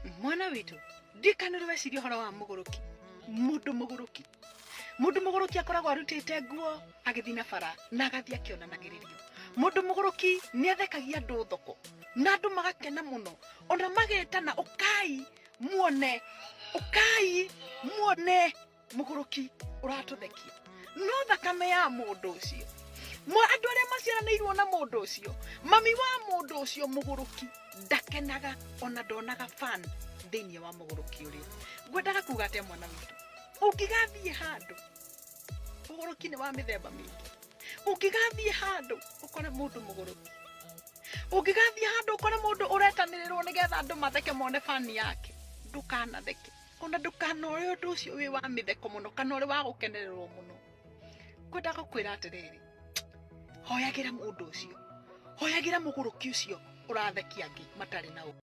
Mwana witũ, ndikanĩrĩ weciria ũhoro wa mũgũrũki. Mũndũ mũgũrũki, mũndũ mũgũrũki akoragwo arutĩte nguo agĩthiĩ na bara na agathiĩ akĩonanagĩrĩrio. Mũndũ mũgũrũki nĩ athekagia andũ thoko na andũ magakena mũno, ona magetana, ũkai muone, ũkai muone mũgũrũki ũratũthekia. No thakame ya mũndũ ũcio, andũ arĩa maciaranĩirwo na mũndũ ũcio, mami wa mũndũ ũcio mũgũrũki ndakenaga, ona ndonaga fan thĩinĩ wa mũgũrũki ũrĩa. Ngwendaga kuga atĩa, mwana witũ? Ũngĩgathiĩ handũ, ũgũrũki nĩ wa mĩthemba mĩingĩ. Ũngĩgathiĩ handũ ũkore mũndũ mũgũrũki, ũngĩgathiĩ handũ ũkore mũndũ ũretanĩrĩrwo nĩgetha andũ matheke mone fani yake, ndũkanatheke, ona ndũkanore ũndũ ũcio wĩ wa mĩtheko mũno kana ũrĩ wa gũkenererwo mũno. Ngwendaga gũkwĩra atĩrĩrĩ, hoyagĩra mũndũ ũcio, hoyagĩra mũgũrũki ũcio ũrathekia angĩ matarĩ na ũũ.